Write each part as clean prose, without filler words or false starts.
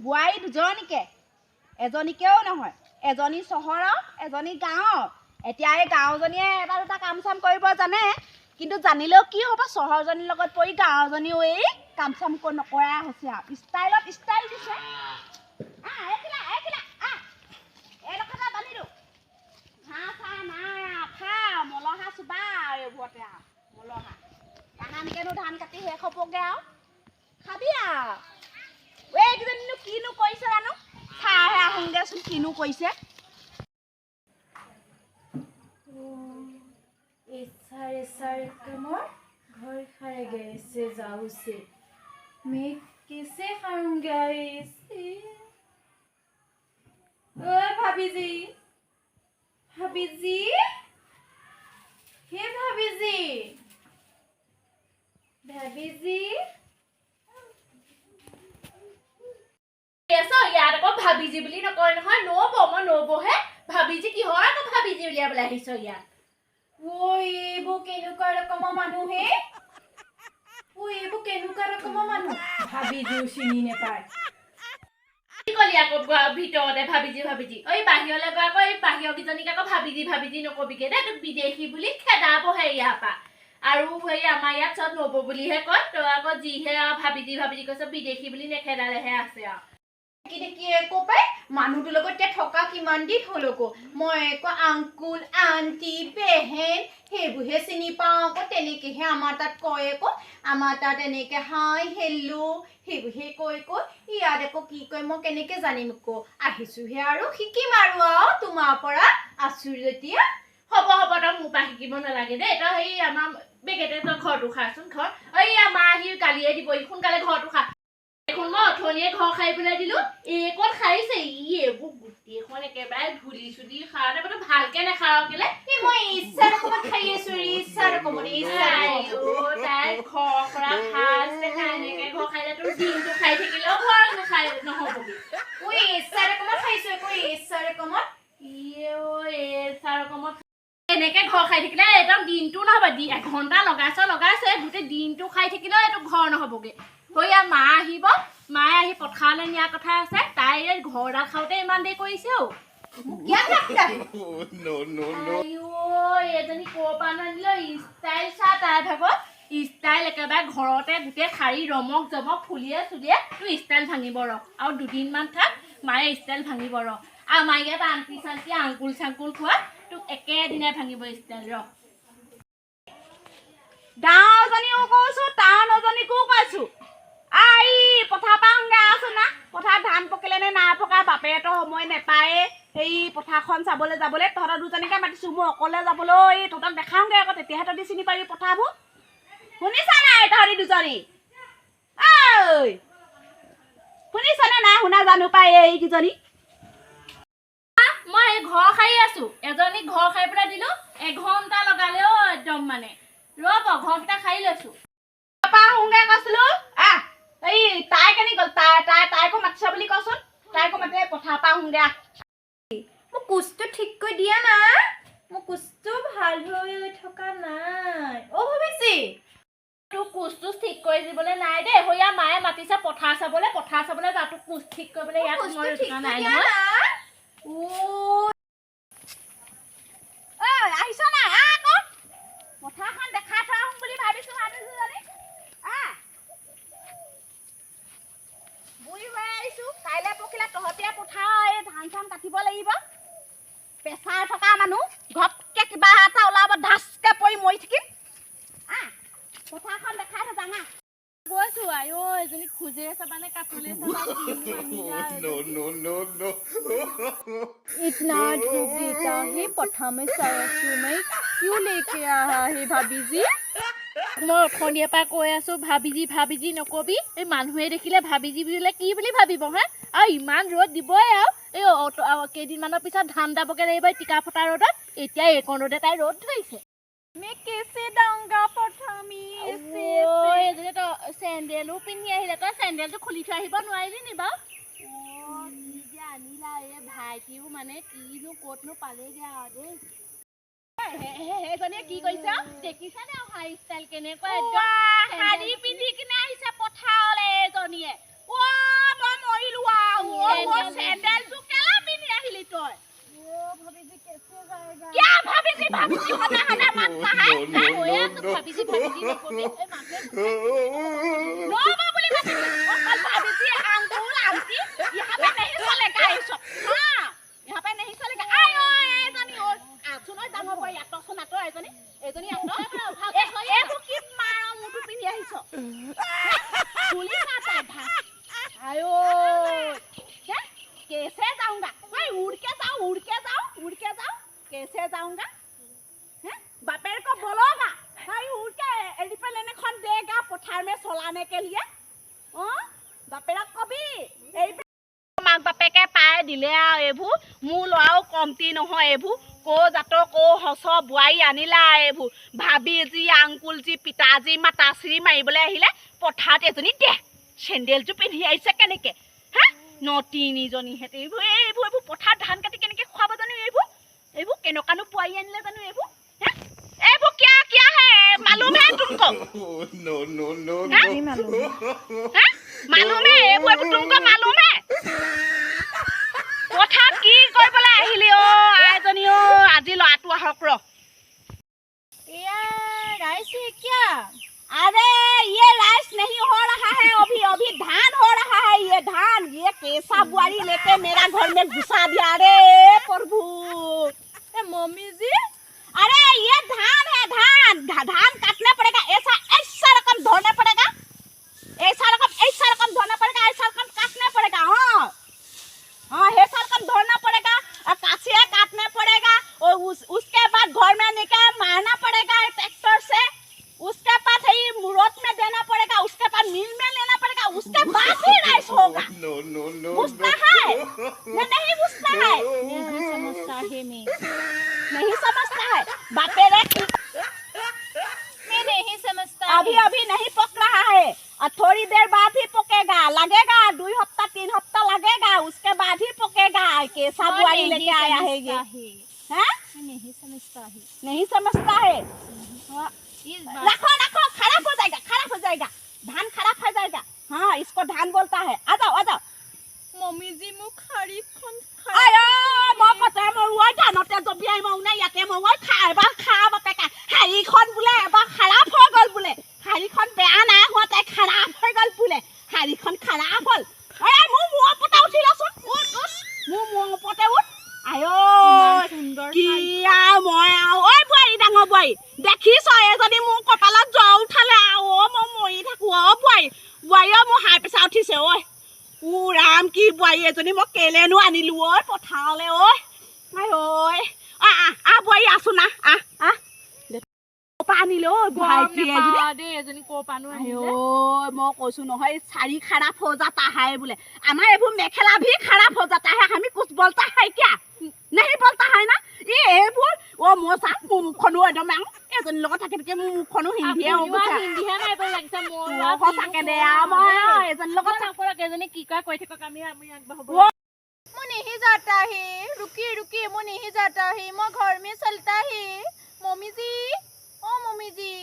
বোৱাৰী দুজনীকে, এজনীকেও নহয়, এজনী চহৰৰ, এজনী গাঁৱৰ। এতিয়া এই গাঁওজনীয়ে এটা দুটা কাম চাম কৰিব জানে, কিন্তু জানিলেও কি হ'ব, চহৰজনীৰ লগত পৰি গাঁওজনীও এই কাম চাম নকৰা হৈছে আৰু। ষ্টাইলত ষ্টাইল দিছে। আহ, এইখিলা, এইখিলা, আহ। এইডোখৰতে বান্ধি দিওঁ। ঘাঁহ চাহ নাই আৰু, খা, মলহা চোবা আৰু এইবোৰতে আৰু, মলহা। কাহানিকেনো ধান কাটি শেষ হ'বগে আৰু, খাবি আৰু। এইকেইজনীনো কিনো কৰিছে জানো, চাইহে আহোঁগেচোন কিনো কৰিছে। सारे कमर घर खाएगा ऐसे जाऊ से मैं कैसे खाऊंगा ऐसे। ओए भाभी जी, भाभी जी, हे भाभी जी, भाभी जी। আছ ইয়াত আকৌ ভাবিজি বুলি নকয় নহয়, নবৌ, মই নবৌহে। ভাবিজি কিহৰ আকৌ ভাবিজি উলিয়াবলৈ আহিছ ইয়াত? ঐ, এইবোৰ কেনেকুৱা ৰকমৰ মানুহ হে? ঐ, এইবোৰ কেনেকুৱা ৰকমৰ মানুহ, ভাবিজিও চিনি নেপায়। কি কলি আকৌ ভিতৰতে ভাবিজি ভাবিজি? ঐ, বাহিৰলৈ গৈ আকৌ এই বাহিৰৰ কেইজনীক আকৌ ভাবিজি ভাবিজি নকবিগে দেই, তোক বিদেশী বুলি খেদাবহে ইয়াৰ পৰা। আৰু সেই আমাৰ ইয়াত চব নবৌ বুলিহে কয়, তই আকৌ যিহে আৰু ভাবিজি ভাবিজি কৈছ, বিদেশী বুলি নেখেদালেহে আছে আৰু। কি দেখি একো পাই মানুহটোৰ লগত এতিয়া থকা কিমান দিন হ'ল আকৌ, মই আকৌ আংকুল আণ্টি বেহেন সেইবোৰহে চিনি পাওঁ আকৌ, তেনেকেহে আমাৰ তাত কয় আকৌ। আমাৰ তাত এনেকে হাই হেল্ল' সেইবোৰহে কয় আকৌ, ইয়াত আকৌ কি কয় মই কেনেকে জানিম আকৌ। আহিছোহে আৰু শিকিম আৰু তোমাৰ পৰা আছো যেতিয়া। হ'ব হ'ব, তই মোৰ পৰা শিকিব নালাগে দেই। তই সেই আমাৰ বেগেতে তই ঘৰটো খাচোন, ঘৰ এই আমাৰ আহি গালিয়ে দিব, সোনকালে ঘৰটো খা। দেখোন মই অথনিয়ে ঘৰ সাৰিবলৈ দিলো, এই ক'ত সাৰিছে ই? এইবোৰ গোটেইখন একেবাৰে ধূলি চুলি সাৰতে বোলো ভালকে নাসাৰ কেলে? এই মই ইচ্ছা ৰকমত খাই আছো, ইচ্ছা ৰকমত, ইচ্ছা ৰকমত। তাই ঘৰ কৰা সাজ দেখা, এনেকে ঘৰ খাইলে তোৰ দিনটো খাই থাকিলেও ঘৰ নাখাই নহ'বগৈ। ঐ, ইচ্ছা ৰকমত খাইছো আকৌ, ইচ্ছা ৰকমত। ইয়ে ঐ, ইচ্ছা ৰকমত এনেকে ঘৰ খাই থাকিলে একদম দিনটো নহ'ব। এঘণ্টা লগাইছ লগাইছ, গোটেই দিনটো খাই থাকিলেও এইটো ঘৰ নহ'বগৈ। সৈয়া মা আহিব, মায়ে আহি পথাৰলৈ নিয়াৰ কথা আছে, তাই এই ঘৰডাল খাওঁতে ইমান দেৰি কৰিছে অ'। এইজনী ক'ৰ পৰা নানিলে ষ্টাইল চা, তাই ভাগত ষ্টাইল একেবাৰে ঘৰতে গোটেই শাৰী ৰমক জমক ফুলিয়ে চুলিয়ে। তোৰ ষ্টাইল ভাঙিব ৰ, আৰু দুদিনমান থাক, মায়ে ষ্টাইল ভাঙিব ৰ। আৰু আমাৰ ইয়াত আণ্টি চান্টি আংকুল চাংকুল খোৱা তোক একেদিনাই ভাঙিব ষ্টাইল ৰ। গাঁওজনীও কৈছো, টাউনজনীকো কৈছো, I পথাৰ পৰা আহোঁগে আছোন না, পথাৰত ধান পকিলে নে নাই পকা, বাপেৰেতো সময় নেপায়ে সেই পথাৰখন চাবলৈ যাবলৈ। তহঁতৰ দুজনীকে মাতিছোঁ, মোৰ অকলে যাবলৈ তহঁতক দেখাওঁগে আকৌ, তেতিয়াহে তহঁতি চিনি পাবি পথাৰবোৰ। শুনিছা নাই তহঁতি দুজনী? ঐ, শুনিছনে নাই শুনা জানো পাই এইকেইজনী? মই এই ঘৰ সাৰি আছো, এজনী ঘৰ সাৰি পেলাই দিলো, এঘণ্টা লগালেও একদম মানে ৰ'ব, ঘৰকেইটা সাৰি লৈছো। আহোঁগে কৈছিলো। আহ, এই তাই কেনি গ'ল? তাই তাই তাইকো মাতিছ বুলি কচোন, তাইকো মাতে, পথাৰৰ পৰা আহোঁগে আহ। মোক কোচটো ঠিক কৰি দিয়া না, মোৰ কোচটো ভাল হৈ থকা নাই। অ ভাবিছি তোক কোচ তোচ ঠিক কৰি দিবলৈ নাই দেই, সৈয়া মায়ে মাতিছে পথাৰ চাবলৈ, পথাৰ চাবলৈ যা, তোক কোচ ঠিক কৰিবলৈ ইয়াত মই ঠিক নাই কৰি দিয়া নহয়। না। ঐ, আহিছ নাই? আহ আকৌ পথাৰখন দেখাই থৈ আহোঁ বুলি ভাবিছো দুজনী। আহ, বুঢ়ী হৈ আহিছো, কাইলৈ পৰহিলে তহঁতীয়া পথাৰৰ এই ধান চান কাটিব লাগিব। প্ৰেছাৰ থকা মানুহ, ঘপকে কিবা এটা ওলাব, ধাচকে পৰি মৰি থাকিম। আহ, পথাৰখন দেখাই থৈ যাওঁ আহ। গৈছো আই ঐ, এজনী খোজে চাবানে কাটোলে চাবা। No, no, no, no. इतना धूप देता है पठा में सरसों में क्यों लेके आया है भाभी जी? মই অথনিৰ পৰা কৈ আছো ভাবিজি ভাবিজি নকবি, এই মানুহে দেখিলে ভাবিজি বুলিলে কি বুলি ভাবিব হে? আৰু ইমান ৰ'দ দিবই আৰু এই কেইদিনমানৰ পিছত ধান দাবগে লাগিব এই টিকা ফটা ৰ'দত। এতিয়া এইকণ ৰ'দে তাই ৰ'দ ধৰিছে। मैं कैसे दाऊंगा पठा में ऐसे? ঐ, এজনী তই চেণ্ডেলো পিন্ধি আহিলে, তই চেণ্ডেলটো খুলি থৈ আহিব নোৱাৰিলি নি বাৰু? অ' কি যে আনিলা এই ভাইটিও মানে কিনো ক'তনো পালেগে আৰু দেই। সেইজনীয়ে কি কৰিছে? দেখিছানে আৰু হাই ষ্টাইল কেনেকুৱা উৱা, একদম শাৰী পিন্ধি কিনে আহিছে পথাৰলৈ এইজনীয়ে। ঐ ভাবিজি নকবি, এই মানুহে नोबा बोली मातिबी। অকল ভাবিজি, আঙ্কুল, আন্টি, यहाँ पे नहीं चलेगा ये सब। हाँ, यहाँ पे नहीं चलेगा। আই ঐ এজনী ঐ, আচোন ঐ ডাঙৰ বোৱাৰী, আঁতৰচোন আঁতৰ এজনী, এজনী আঁতৰ। এইবোৰ কি মাৰৰ মূৰটো পিন্ধি আহিছ? খুলি খা তাই ভাত। আই ঐ, হে, कैसे जाऊंगा? मैं उड़ के जाऊं, उड़ के जाऊं, उड़ के जाऊं, कैसे जाऊंगा? हैं? बापेर को बोलोगा भाई उड़ के एरोप्लेन খন देगा पথাर में चलाने के लिए। অ বাপেৰক কবি এই মাক বাপেকে পাই দিলে আৰু এইবোৰ মোৰ ল'ৰাও কমটি নহয়। এইবোৰ ক' জাতৰ ক' সঁচ বোৱাৰী আনিলা? এইবোৰ ভাবিজি, আংকুলজি, পিতাজী, মাতাশ্ৰী মাৰিবলৈ আহিলে পথাৰত। এজনী দে চেণ্ডেলযোৰ পিন্ধি আহিছে কেনেকে? হা নতিনীজনীহেঁতে এইবোৰ পথাৰত ধান কাটি কেনেকে খুৱাব জানো? এইবোৰ কেনেকুৱানো বোৱাৰী আনিলে জানো এইবোৰ? হে, এইবোৰ কিয়া কিয়া হে मालूम है तुमको? No, no, no, हाँ? no. হে, मालूम है এইবোৰ तुमको मालूम है? পথাৰত কি কৰিবলৈ আহিলি অ আইজনী? অ আজি ল'ৰাটো আহক ৰ। এয়া राइस है क्या? अरे, ये राइस नहीं हो रहा है अभी, अभी धान हो रहा है ये धान। ये कैसा बुआरी लेके मेरा घर में घुसा दिया रे प्रभु! ए मम्मी जी। अरे, ये धान है धान। धान काटना पड़ेगा, ऐसा ऐसा रकम धोना पड़ेगा, ऐसा रकम, ऐसा रकम धोना पड़ेगा, ऐसा रकम काटना पड़ेगा। हाँ, ऐसा रकम धोना पड़ेगा और कासिया काटना पड़ेगा और उसके बाद घर में निकाल मारना पड़ेगा ट्रैक्टर से। उसके बाद ही मुरत में देना पड़ेगा, उसके बाद मिल में लेना पड़ेगा, उसके बाद ही राइस होगा। No, no, no, बुझता no. है न नहीं बुझता है? नहीं समझता है मैं। नहीं समझता है? बापे रे। मैं नहीं समझता। अभी है। अभी नहीं पक रहा है और थोड़ी देर बाद ही पकेगा। लगेगा 2 हफ्ता, 3 हफ्ता लगेगा, उसके बाद ही पकेगा। कैसा मैं बुआरी नहीं लेके आया है ये? समझता है। हैं? मैं नहीं समझता है। नहीं समझता है? हाँ। इस बात रखो रखो, खराब हो जाएगा, खराब हो जाएगा, धान खराब हो जाएगा। हाँ, इसको धान बोलता है। आ जाओ, आ जाओ। मम्मी जी, মোক শাড়ীখন। আয় মই কতে মৰো ঐ, ধানতে জপিয়াই মৰো নে ইয়াতে মৰো ঐ? খা এবাৰ খা বাপেকা। শাড়ীখন বোলে এবাৰ খাৰাপ হৈ গ'ল বোলে। শাড়ীখন বেয়া নাই হোৱা, তাই খাৰাপ হৈ গ'ল বোলে। শাড়ীখন খাৰাপ হ'ল। ঐ, মোৰ মূৰৰ ওপৰতে উঠি লচোন, উঠ উঠ, মোৰ মূৰৰ ওপৰতে উঠ। আই ঐ। সুন্দৰ। কি আৰু মই আৰু ঐ বোৱাৰী, ডাঙৰ বোৱাৰী, দেখিছ এজনী মোৰ কপালত জ্বৰ উঠালে আৰু। অ মই মৰি থাকো। অ বোৱাৰী, বোৱাৰী, অ মোৰ হাই প্ৰেছাৰ উঠিছে ঐ। উ ৰাম, কি বোৱাৰী এজনী মই কেলেনো আনিলো ঐ পথাৰলে ঐ? আই ঐ, আহ আহ আহ বোৱাৰী, আছোন, আহ আহ আহ। ক'পা আনিলে ঐ ভাইটি এজনী? দেই, এজনী ক'ৰ পানো আই আনিলে? ঐ, মই কৈছো নহয়, শাড়ী खराब हो जाता है बोले। আমাৰ এইবোৰ मेखला भी खराब हो जाता है, हमें कुछ बोलता है क्या? नहीं बोलता है ना। এই এইবোৰ অ মই চা, মোৰ মুখখনো একদম আৰু এজনীৰ লগত থাকি থাকি মোৰ মুখখনো হিন্দীয়ে হৈ আপুনিও গৈছে। হিন্দীহে মাৰিব লাগিছে মোৰ। অ, সঁচাকে দে আৰু মই আৰু এজনীৰ লগত থাকি নকৰক, এজনী কি কয় কৈ থাকক, আমি আগবাঢ়ো। मैं नहीं जाता है। रुकिए रुकिए, मैं नहीं जाता है, मैं घर में चलता है। मम्मी जी, ओ मम्मी जी,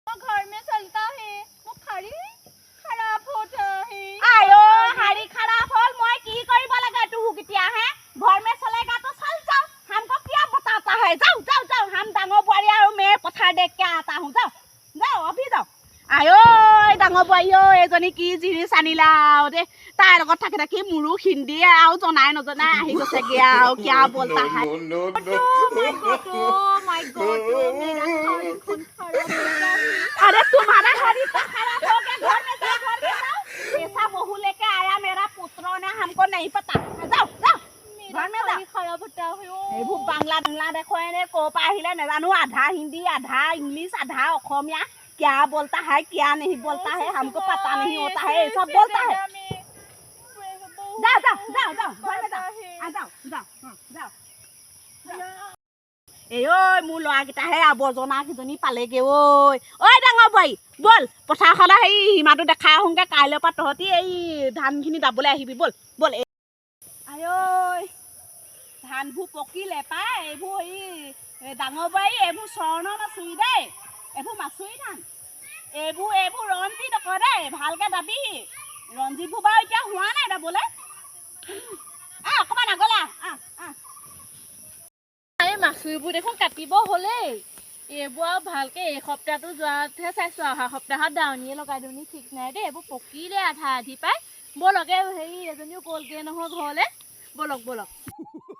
मैं घर में चलता है। मैं खाड़ी खराब होता है। আই অ, শাড়ী খাৰাপ হ'ল, মই কি কৰিব লাগে তোক এতিয়া? হে, घर में चलेगा तो चल जाओ, हमको क्या बताता है? जाओ जाओ जाओ। हम ডাঙৰ বোৱাৰী আৰু मैं पথাर देख के आता हूँ। जाओ जाओ, अभी जाओ। আই ঐ ডাঙৰ বোৱাৰী ঐ, এজনী কি জিনিচ আনিলা আৰু দেই। তাইৰ লগত থাকি থাকি মোৰো হিন্দী আৰু জনাই নজনাই আহি গৈছেগে আৰু। क्या बोलता है? No, no, no. My God, oh my God, oh मेरा साड़ी खून खराब होता है। अरे, तुम्हारा शरीर तो खराब हो गया। घर में जाओ, घर में जाओ। ऐसा बहू लेके आया मेरा पुत्रों ने, हमको नहीं पता। जाओ जाओ, मेरा घर में जाओ। साड़ी खराब होता है ओ। এইবোৰ বাংলা বাংলা দেখুৱাই নে ক'ৰ পৰা আহিলে নাজানো। আধা হিন্দী, আধা ইংলিছ, আধা অসমীয়া, क्या बोलता है, क्या नहीं बोलता है, हमको पता नहीं होता है। ये सब बोलता है। जाओ जाओ जाओ जाओ, घर में जाओ। आ जाओ जाओ, हाँ, जाओ। এই ঐ মোৰ ল'ৰাকেইটাহে আৱৰ্জনা কেইজনী পালেগে ঐ। ঐ ডাঙৰ বোৱাৰী, ব'ল পথাৰখনৰ সেই সীমাটো দেখাই আহোঁগৈ। কাইলৈৰ পৰা তহঁতি এই ধানখিনি দাবলৈ আহিবি। ব'ল ব'ল। আই ঐ, ধানবোৰ পকিলে পাই। এইবোৰ এই ডাঙৰ বোৱাৰী, এইবোৰ স্বৰ্ণ মাচুৰি দেই, এইবোৰ মাচুৰি ধান। এইবোৰ ৰঞ্জিত আকৌ দেই, ভালকে দাবি। ৰঞ্জিতবোৰ বাৰু এতিয়া হোৱা নাই দাবলৈ। আহ, অকণমান আগলে আহ, আহ আহ। এই মাচুৰিবোৰ দেখোন কাটিব হ'লেই। এইবোৰ আৰু ভালকে এই সপ্তাহটো যোৱাতহে চাইছো, অহা সপ্তাহত দাৱনীয়ে লগাই দিওঁ নি ঠিক নাই দেই। এইবোৰ পকিলে আধা আধি পাই। ব'লক, এই হেৰি এজনীও গ'লগে নহয় ঘৰলে। ব'লক ব'লক।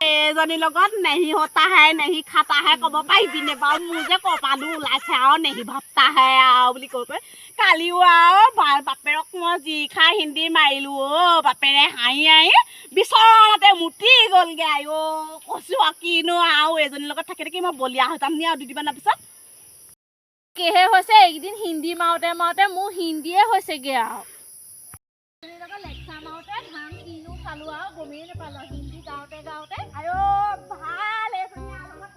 এজনীৰ লগত নেহি হতা হে নেহি খাতা হে ক'ব পাৰিবি নে বাৰু? মোৰ যে কপালো ওলাইছে আৰু নেহি ভাবতা হে আৰু বুলি কৈ কৈ কালিও আৰু বাপেৰক মই যি খাই হিন্দী মাৰিলো অ', বাপেৰে হাঁহি হাঁহি বিচনাতে মুতি গ'লগে। আই অ' কৈছো আৰু কিনো আৰু এজনীৰ লগত থাকি থাকি মই বলিয়া হৈ যাম নি আৰু দুদিনমানৰ পিছত। কেহে হৈছে এইকেইদিন হিন্দী মাৰোতে মাৰোতে মোৰ হিন্দীয়ে হৈছেগে আৰু। এজনীৰ লগত লেকচাৰ মাৰোতে ধান কিনো খালো আৰু গমেই নাপালো হিন্দী গাওঁতে গাওঁতে। আই অ' ভাল এজনী আৰু লগত।